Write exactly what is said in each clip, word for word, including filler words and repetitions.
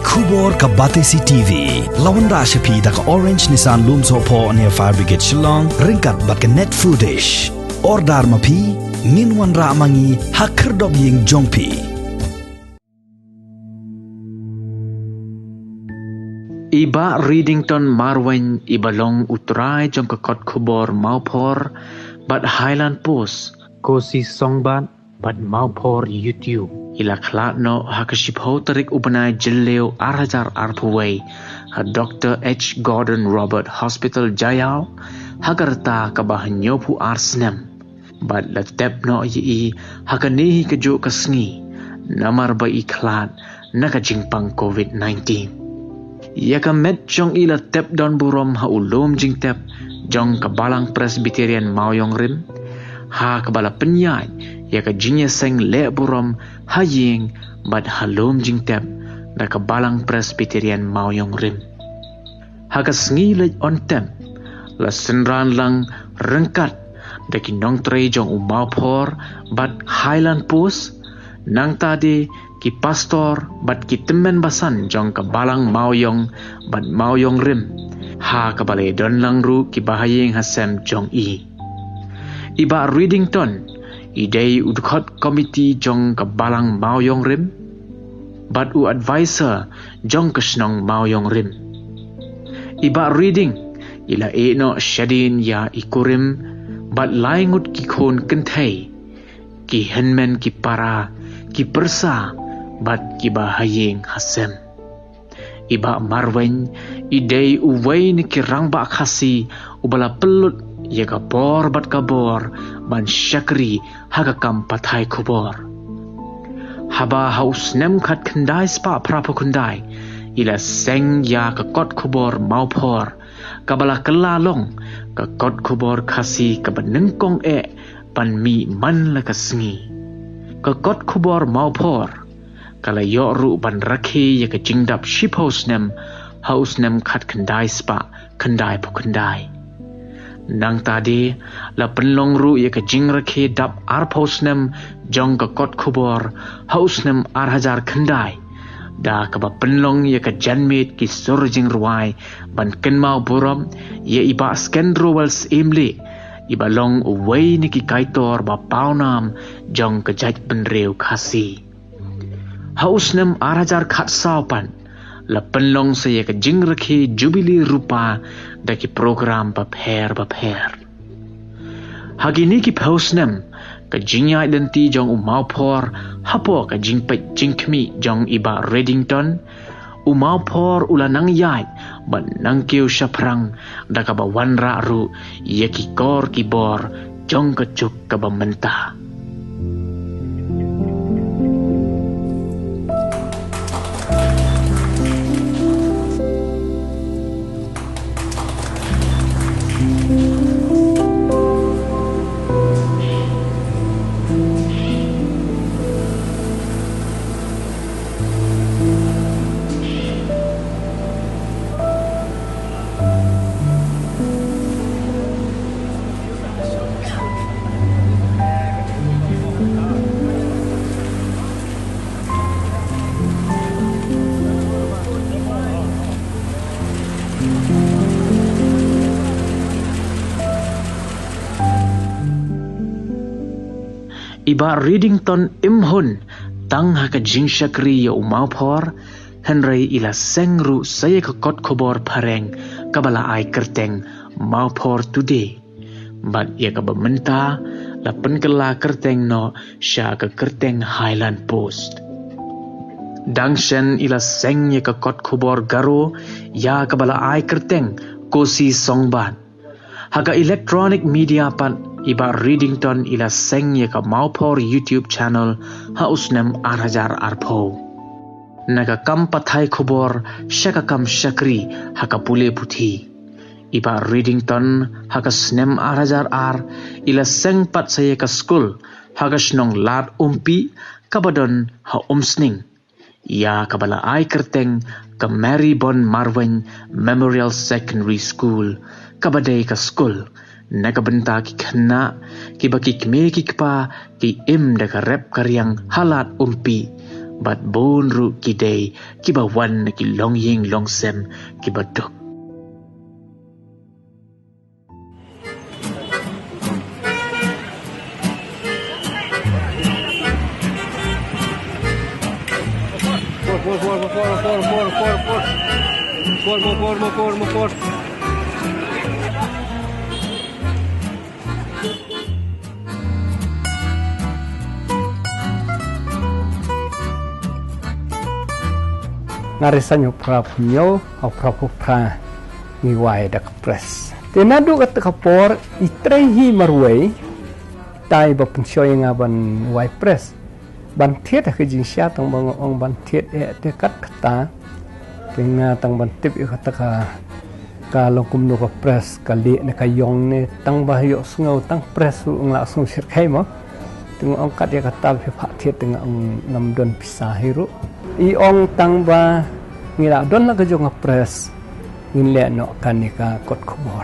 Khubor ka Batesi T V la wanrah sha phi da ka Orange Nissan Lumsohphoh near Fire Brigade Shillong ryngkat bad ka Net Foodish. Order ma phi, ngin wanrah ma ngi ha khyrdop ïing jong phi. I Bah Readington Marwein i ba long u trai jong ka kot khubor Mawphor bad Highland Post, Kosi Songbat bad Mawphor YouTube, i la khlad noh ha ka shiphew tarik u bnai Jylliew ar hajar arphew wei ha Doctor H Gordon Roberts Hospital Jaiaw ha ka rta kaba hynñiewphew ar snem. Bad la tep noh ïa i ha kane hi kajuh ka sngi namar ba i khlad na ka jingpang covid nineteen. Ïa ka met jong i la tep don burom ha u lum jingtep jong ka Balang Presbyterian Mawiong Rim, ha kaba la pynïaid ïa ka jingïaseng leh burom ha ïing bad ha lum jingtep da ka Balang Presbyterian Mawiong Rim. Ha ka sngi leit on tep la synran lang ryngkat da ki nongtrei jong u Mawphor bad Highland Post, nangta de ki pastor bad ki tymmen basan jong ka Balang Mawiong bad Mawiong Rim, ha kaba la don lang ruh ki bahaïing hasem jong i. I Bah Readington i dei u dkhot komiti jong ka Balang Mawiong Rim bad u advisor jong ka shnong Mawiong Rim. I Bah Reading i la ïeh noh shadien ïa i kurim bad lai ngut ki khun kynthei, ki hynmen ki para, ki pyrsa bad ki bahaïing hasem. I Bah Marwein i dei uwei na ki rangbah Khasi uba la pynlut ïa ka bor bad ka bor ban shakri ha ka kam pathai khubor. Haba ha u snem khatkhyndai spah phraphew khyndai i la seng ïa ka kot khubor Mawphor, kaba la kylla long ka kot khubor Khasi kaba nyngkong eh ban mih man la ka sngi. Ka kot khubor Mawphor ka la ïoh ruh ban rakhe ïa ka jingdap shiphew snem ha u snem khatkhyndai spah khyndaiphew khyndai. Nangta de la pynlong ruh ïa ka jingrakhe dap arphew snem jong ka kot khubor ha u snem ar hajar khyndai, da kaba pynlong ïa ka janmiet ki sur jingrwai ban kynmaw burom ïa i Bah Skendrowell Syiemlieh, i ba long uwei na ki kaitor ba pawnam jong ka jaitbynriew Khasi. Ha u snem ar hajar khatsaw pat la pynlong sa ïa ka jingrakhe Jubili Rupa da ki program bapher bapher. Ha kine ki phew snem ka jingïaid lynti jong u Mawphor hapoh ka jingpeit jingkhmih jong i Bah Readington, u Mawphor u la nang ïaid bad nang kiew shaphrang da kaba wanrah ruh ïa ki kor ki bor jong ka juk kaba mynta. I Bah Readington im hun tang ha ka jingshakri ïa u Mawphor, hynrei i la seng ruh sa ïa ka kot khubor phareng kaba la ai kyrteng Mawphor Today. Bad ïa kaba mynta la pynkylla kyrteng noh sha ka kyrteng Highland Post. Dang shen i la seng ïa ka kot khubor Garo ïa kaba la ai kyrteng Kosi Songbat. Ha ka electronic media pat i Bah Readington i la seng ïa ka Mawphor YouTube channel ha u snem ar hajar arphew. Na ka kam pathai khubor sha ka kam shakri ha ka pule puthi. I Bah Readington ha ka snem ar hajar ar i la seng pat sa ïa ka skul ha ka shnong Lad Umpi kaba don ha Umsning, ïa kaba la ai kyrteng ka Mary Bon Marwein Memorial Secondary School, kaba dei ka skul na ka bynta ki khynnah kiba ki kmie ki kpa ki im da ka rep ka riang ha Lad Umpi, bad bun ruh ki dei kiba wan na ki longïing longsem kiba duk. Nga resa nyo pra phu nyo, au pra phu pra ngi wai da ka press. Te naduh kata ka por i trei hi marwei, tai ba pynshoi nga ban wai press. Ban thied ha ka jingshisha tang ba nga ong ban thied eh te kat kata. Te nga tang ban tip ïa kata ka, ka long kumno ka press, ka lieh ne ka ïong ne, tang ba ïoh sngew tang press ruh nga la sngew shyrkhei mo. Te nga ong kat ïa kata phi phah thied, te nga ong ngam don pisa hi ruh. I ong tang ba ngi la don la ka jong ka press, ngin leh noh kane ka kot khubor.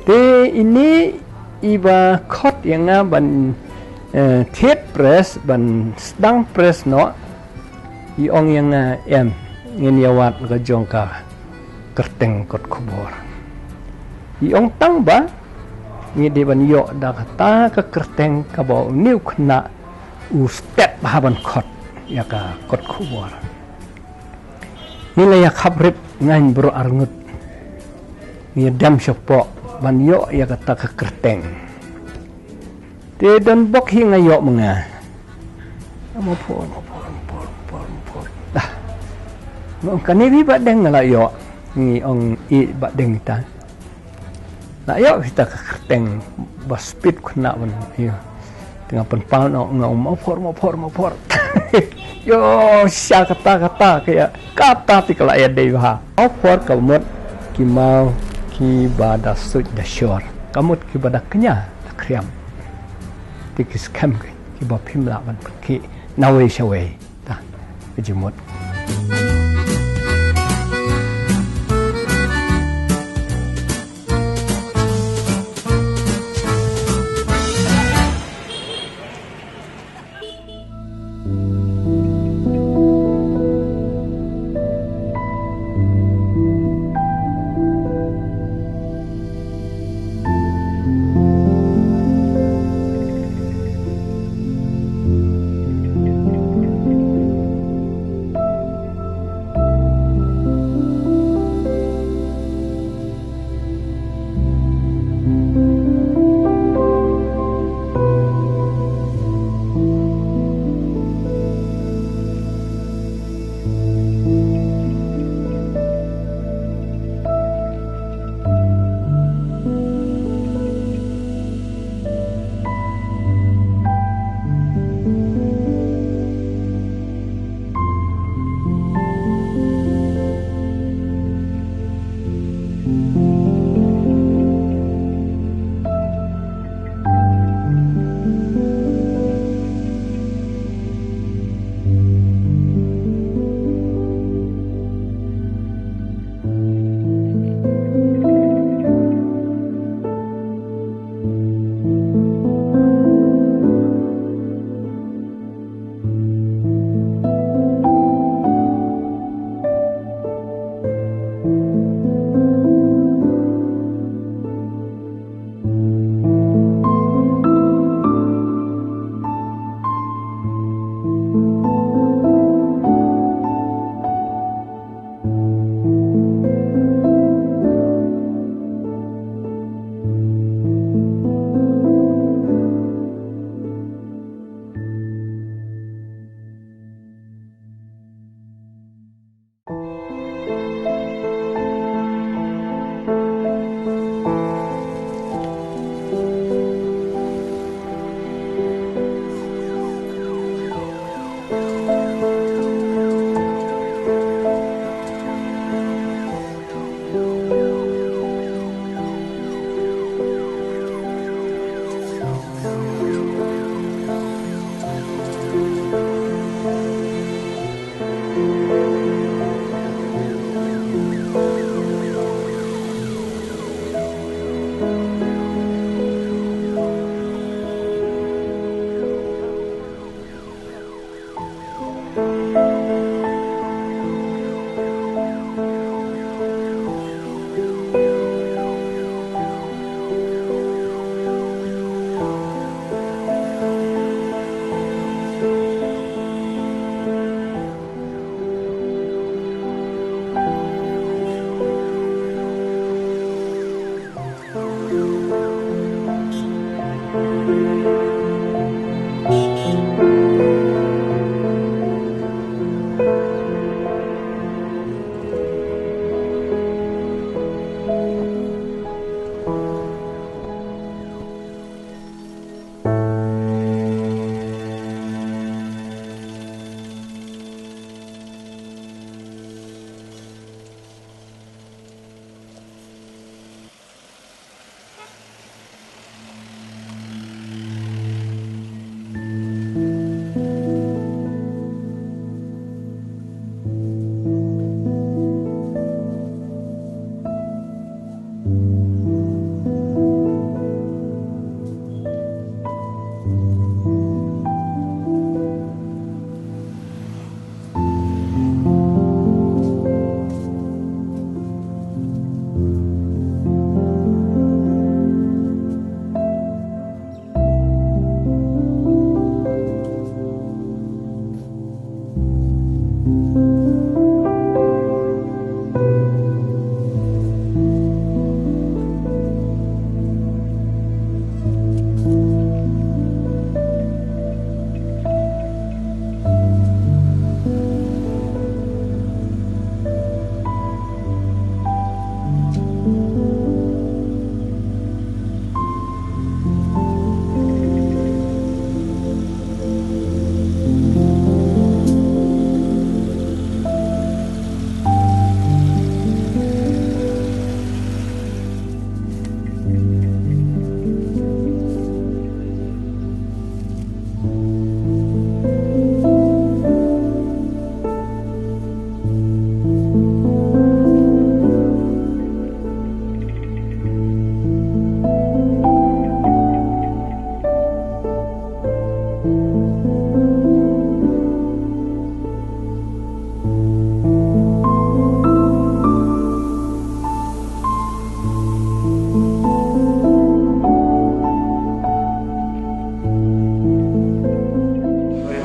Te ine iba khot ïa nga ban, eh, thied press, ban sdang press noh, i ong ïa nga em, ngin ïa wad ka jong ka kyrteng kot khubor. I ong tang ba ngi dei ban ïoh da kata ka kyrteng kaba une u khynnah u stet bha ban khot ïa ka kot khubor. Ngi la ïa khap rip, ngaiñ baroh arngut. Ngi dem shapoh ban ïoh ïa kata ka kyrteng. Te don bok hi nga ïoh ma nga. Mo por, mo por, mo por, mo por, mo por. Dah. Nga ong kane hi ba deng nga la ïoh. Ngi ong i ba deng ita. La ïoh kita ka kyrteng ba speed khynnah ban ïa. Te nga pynpaw noh nga ong mo por, mo por, mo por. Ïoh sha kata kata ka ïa, kata te ka la ïa dei bha. Mo por ka mut ki maw kiba da suit da shor. Ka mut kiba da kñia da khriam. Te ki skhem ki, kiba phim lah ban pynkhih nawei shawei. Ta, ka jingmut.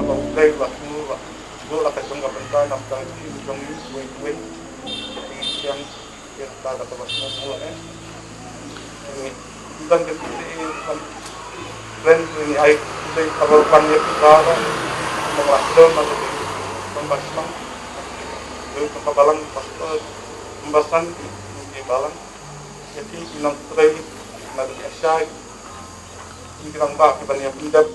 Haba u Blei u la sngewthuh la ka jong ka bynta na ka bynta jong ngi uwei uwei. Ngi sngewthuh ïa kata kaba sngewthuh eh. Ngi dang ka sngewthuh eh kan plan ngi ai khublei kaba ban ïa kita ba ma la sdom ma ka dei kaba sdom. Dei ka balang pastor kaba san ki balang. Ïa ki nongtrei na ka shai ki nang ba ki ban ïa pyndep.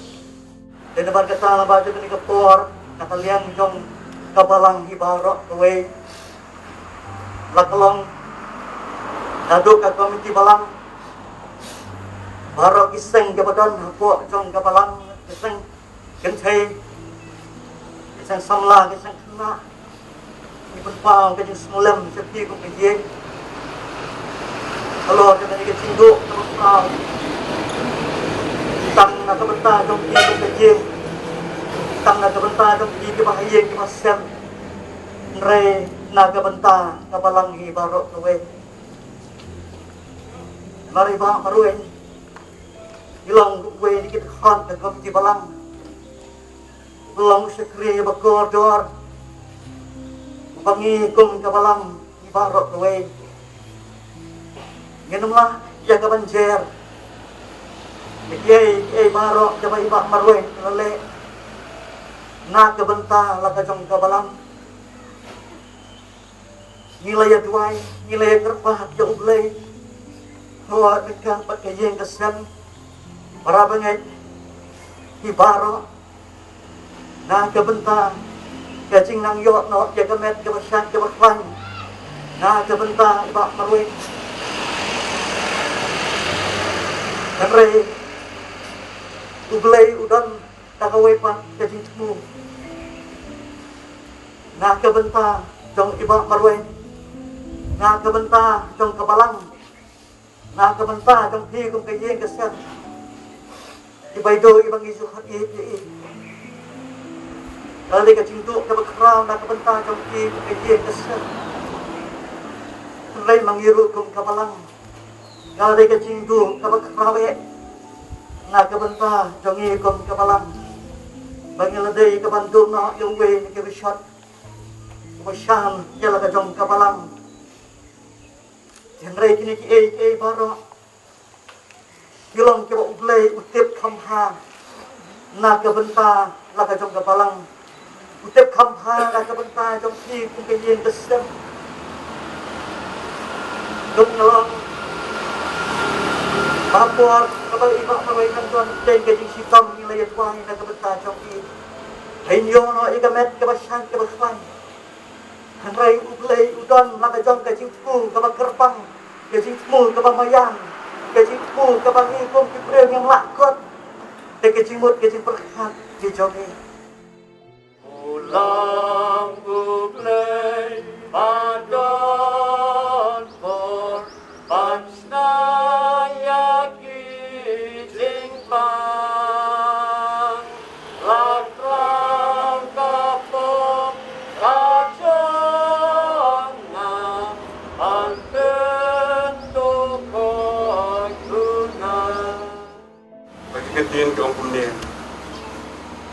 Dei namar kata ba ha kane ka por na ka liang jong ka balang hi baroh kawei la ka long naduh ka komiti balang, baroh ki seng kiba don hapoh jong ka balang, ki seng kynthei, ki seng samla, ki seng khynnah, ngi pynpaw ka jingsngewlem sha phi kum ka ïing halor kane ka jingduh kaba khraw. Tang na ka bynta jong phi kum ka ïing, tang na ka bynta jong phi kiba ha ïing kiba sem, hynrei na ka bynta ka balang hi baroh kawei. Namar i Bah Marwein i long uwei na ki dkhot ka komiti balang. U long u shakri ba kordor uba ngi kum ka balang ngi baroh kawei ngin ym lah ïa ka ban jer ïa kiei kiei baroh kaba i Bah Marwein i la leh na ka bynta la ka jong ka balang. Ngi la ïa duwai, ngi la ïa kyrpad ïa U Blei, haba ryngkat bad ka ïing ka sem, para bangeit hi baroh, na ka bynta ka jingnang ïoh noh ïa ka met kaba shait kaba khlaiñ na ka bynta i Bah Marwein. Hynrei U Blei u don da kawei pat ka jingthmu na ka bynta jong i Bah Marwein, na ka bynta jong ka balang, na ka bynta jong phi kum ka ïing ka sem. I Bah Ido, i ba ngi ju khot ïeit ïa i, ka dei ka jingduh kaba khraw na ka bynta jong phi kum ka ïing ka sem. Hynrei ma ngi ruh kum ka balang, ka dei ka jingduh kaba khraw eh na ka bynta jong ngi kum ka balang, ba ngi la dei ka ban duh noh ïa uwei na ki bishop uba shan ïa la ka jong ka balang. Hynrei kine kiei kiei baroh ki long kiba U Blei u tip kham bha na ka bynta la ka jong ka balang. Tip kham bha na ka bynta jong phi kum ka ïing ka sem. Kum nga long, ba por kaba i Bah Marwei Nangdon, teng ka jingshitom ngi la ïa duwai na ka bynta jong i. Hynñiew noh ïa ka met kaba shang kaba khlaiñ. Hynrei U Blei u don la ka jong ka jingthmu kaba kyrpang, ka jingthmu kaba maïan, ka jingthmu kaba ngi kum ki briew ngim lah kut. Te ka jingmut ka jingpyrkhat ki jong ngi. U long U Blei ba don bor, ban shna ïa ki jingpang. La kren ka pop ka jong nga, ban pynduh koit u nga. Bad ki ktien ki ong kumne: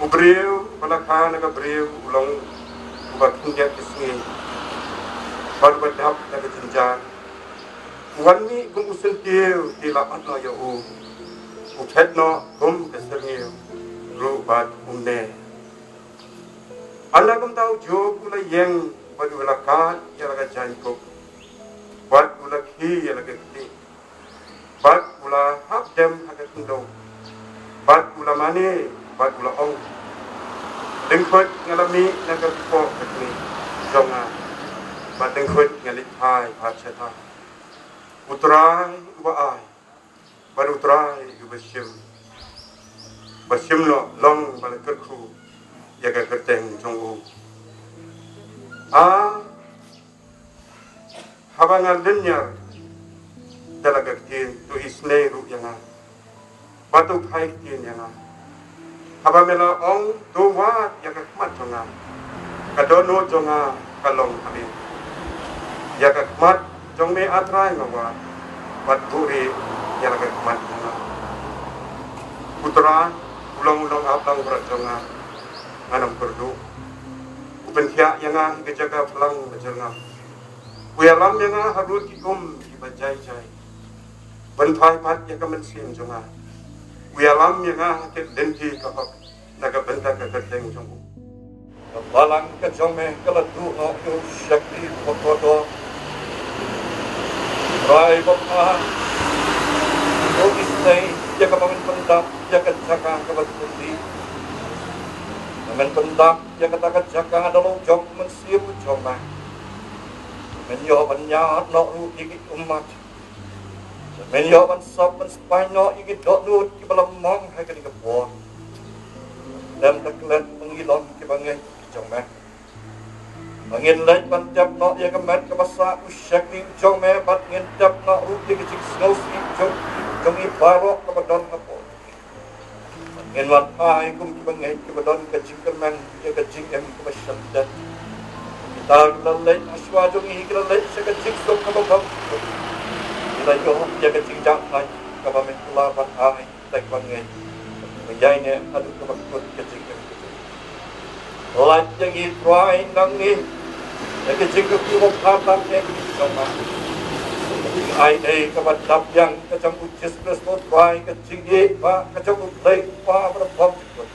U briew uba la kha na ka briew u long uba khyndiat ki sngi, bad uba dap na ka jynjar. U wan mih kum u syntiew, te la ot noh ïa u. U phet noh kum ka syrngiew ruh bad um ne. Ynda kumta u Job u la ïeng, bad u la kad ïa la ka jaiñkup, bad u la khie ïa la ka ktieh, bad u la hap dem ha ka khyndew, bad u la mane, bad u la ong: Dyngkhuid nga la mih na ka kpoh ka kmie jong nga, bad dyngkhuid nga leit phai bad shata. U Trai uba ai, bad U Trai uba shim, ba shim noh long ba la kyrkhu ïa ka kyrteng jong u. A, haba nga lynñiar da la ka ktien, to isynei ruh ïa nga, bad to phai ktien ïa nga. Haba me la ong, to wad ïa ka khmat jong nga, ka dohnud jong nga ka long ha me. Ïa ka khmat jong me, A Trai, nga wad, bad buhrieh ïa la ka khmat jong nga. U Trai u long u nongaphlang bad jong nga, ngan ym kyrduh. U pynkhiah ïa nga ha ka jaka phlang bajyrngam. U ïalam ïa nga harud ki um kiba jai jai, ban phai pat ïa ka mynsiem jong nga. U ïalam ïa nga ha ki lynti ka hok na ka bynta ka kyrteng jong u. Ka balang ka jong me ka la duh noh ïa u shakri uba kordor. Trai bapha, to isynei ïa kaba men pyndap ïa ka jaka kaba thymmai. Ba men pyndap ïa kata ka jaka da la u jong u Mynsiem u jong me. Men ïoh ban ñiad noh ruh ïa ki ummat. Men ïoh ban sop ban spah noh ïa ki dohnud kiba la mong ha kane ka por. Lem da klet ba ngi long kiba ngeit ki jong me. Ba ngin leit ban tep noh ïa ka met kaba sah u shakri u jong me, bad ngin tep noh ruh ïa ka jingsngewsih jong, jong ngi baroh kaba don hapoh. Ngin wan phai kum kiba ngeit kiba don ka jingkyrmen ïa ka jingim kaba shyrkhei. Kita kiba la leit ha shuwa jong ngi ki la leit sha ka jingsuk kaba bymjukut. Ki la ïoh ïa ka jingjahthait kaba men kular ban ai kita kiba ngeit. Ba ïaineh haduh kaba kut ka jingim. Lait ïa ngi Trai nangne ïa ka jingkyrkhu bapher tam ïa ngi jong me. Ai ei kaba dap biang ka jong u Jisu Khrist Trai, ka jingïeit ba ka jong u Blei Kpa ba la bymjukut,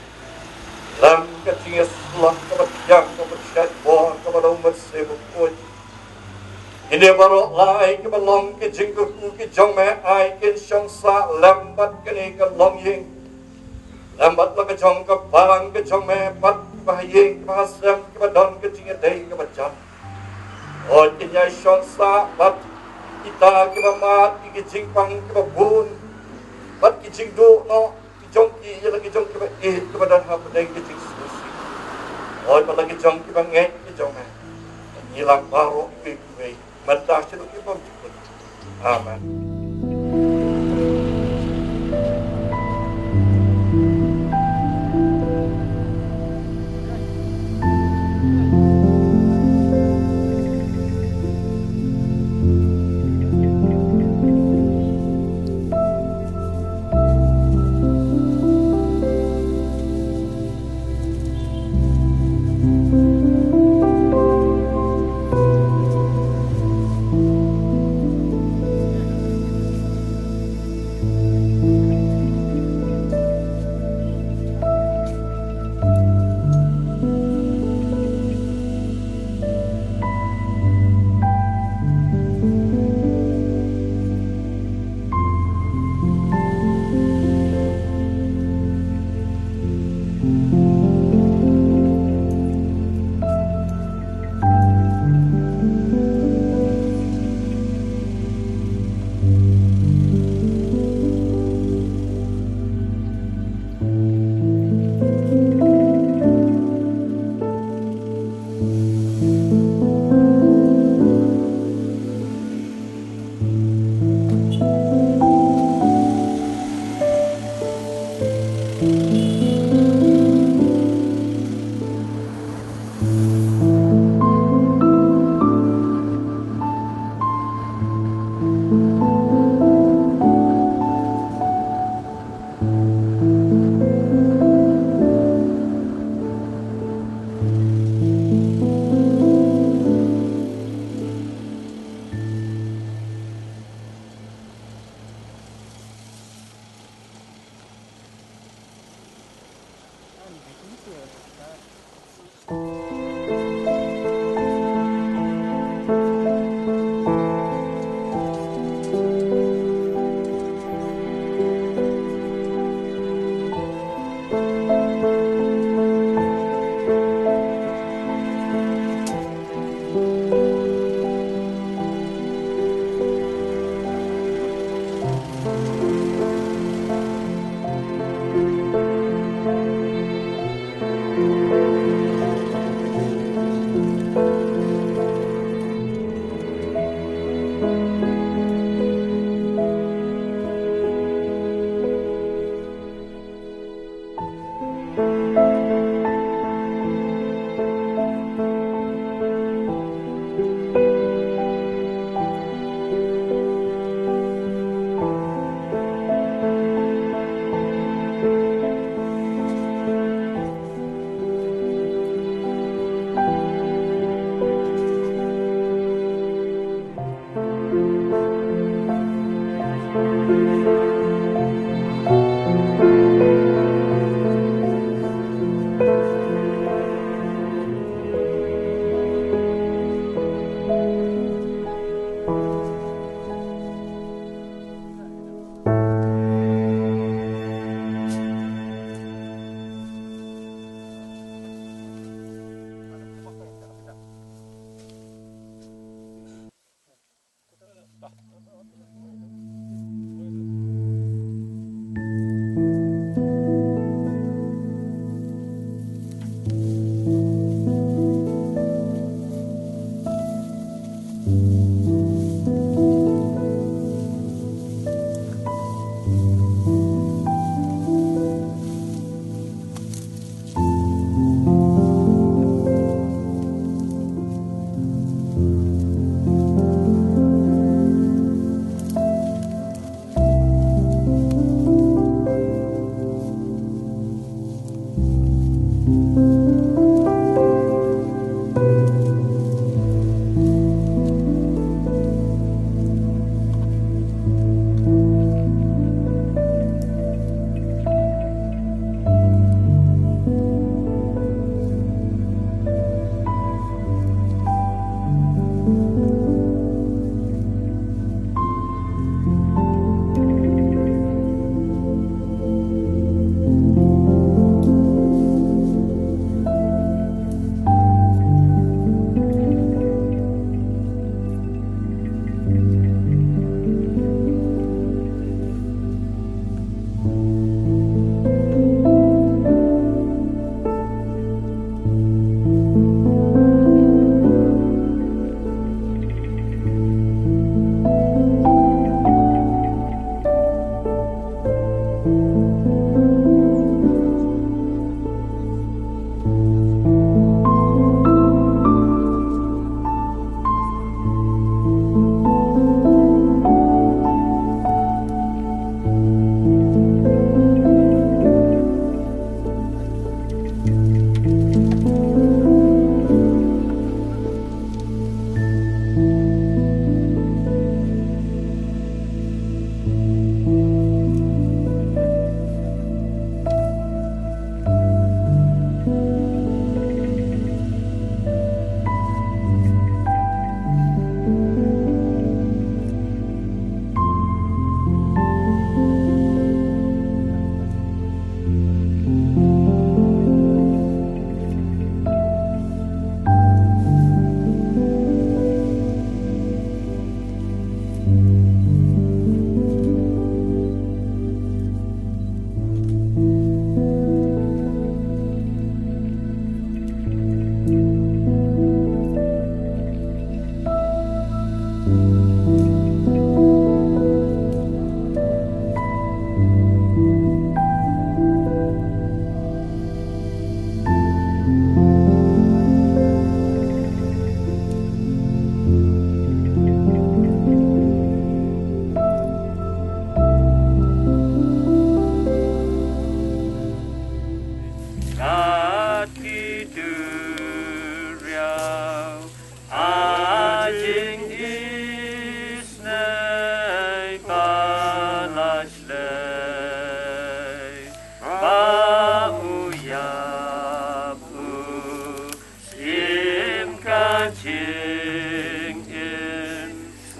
lem ka jingïasyllok kaba biang kaba shait bor kaba la u Mynsiem Bakhuid. Kine baroh lai kiba long ki jingkyrkhu ki jong me, ai kin shong sah lem bad kane ka longïing, lem bad la ka jong ka balang ka jong me, bad kiba ha ïing kiba ha sem kiba don ka jingïadei kaba jan. Oi kin ïai shong sah bad kita kiba mad ïa ki jingpang kiba bun, bad ki jingduh noh ki jong ki ïa la ki jong kiba ïeit kiba don hapdeng ki jingsngewsih. Oi bad la ki jong kiba ngeit ki jong me. Ngi lang baroh kiwei kiwei mynta shaduh ki bymjukut. Amen.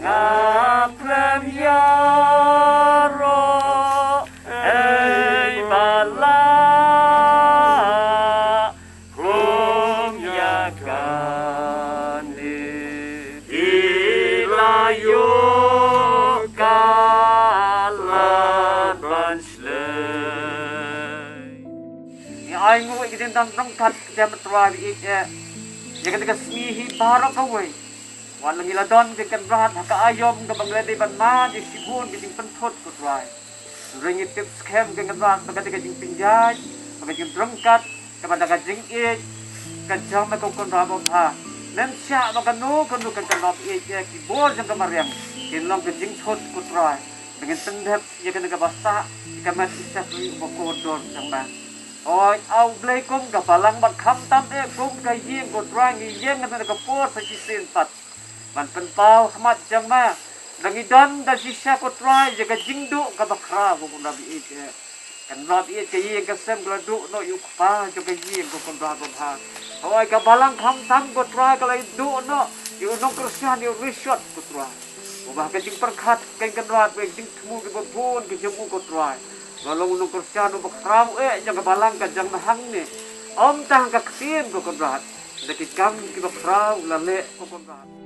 Nga pren ïaroh ei ba lah kum ïa kane, ki la ïoh ka lad ban shlei. Ngi ai nguh ïa ka jingdon ryngkat ka jingmut Trai ba ïeit eh ïa kane ka sngi hi baroh kawei. Wat la ngi la don ka Kynrad ha ka aïom kaba ngi la dei ban mad ïa shibun ka jingpynthut, ko Trai. Hynrei ngi tip skhem, ko Kynrad, ba ka dei ka jingpynïaid, ba ka jingryngkat, kaba da ka jingïeit ka jong me, ko Kynrad babha. Ym shah ba kano kano, ko Kynrad ba ïeit eh, ki bor jong ka mariang kin long ka jingthut, ko Trai. Ba ngin pyndep ïa kane kaba sah ïa ka met ka shakri uba kordor jong me. Hooid, A U Blei, kum ka balang bad khamtam eh kum ka ïing, ko Trai, ngi ïeng ha kane ka por sa shisien pat ban pynpaw ha khmat jong me. Da ngi don da shisha, ko Trai, ïa ka jingduh kaba khraw, ko Kynrad ba ïeit eh. Kynrad ba ïeit, ka ïing ka sem ka la duh noh ïa u kpa jong ka ïing, ko Kynrad babha. Hooid, ka balang khamtam, ko Trai, ka la duh noh ïa u nongkyrshan, ïa u Rishot, ko Trai. Uba ha ka jingpyrkhat, ko Kynrad, ba ka jingthmu kiba bun ka jong u, ko Trai, la long u nongkyrshan uba khraw eh jong ka balang ka jong me hangne. Ym tang ha ka ktien, ko Kynrad, da ki kam kiba khraw u la leh, ko Kynrad.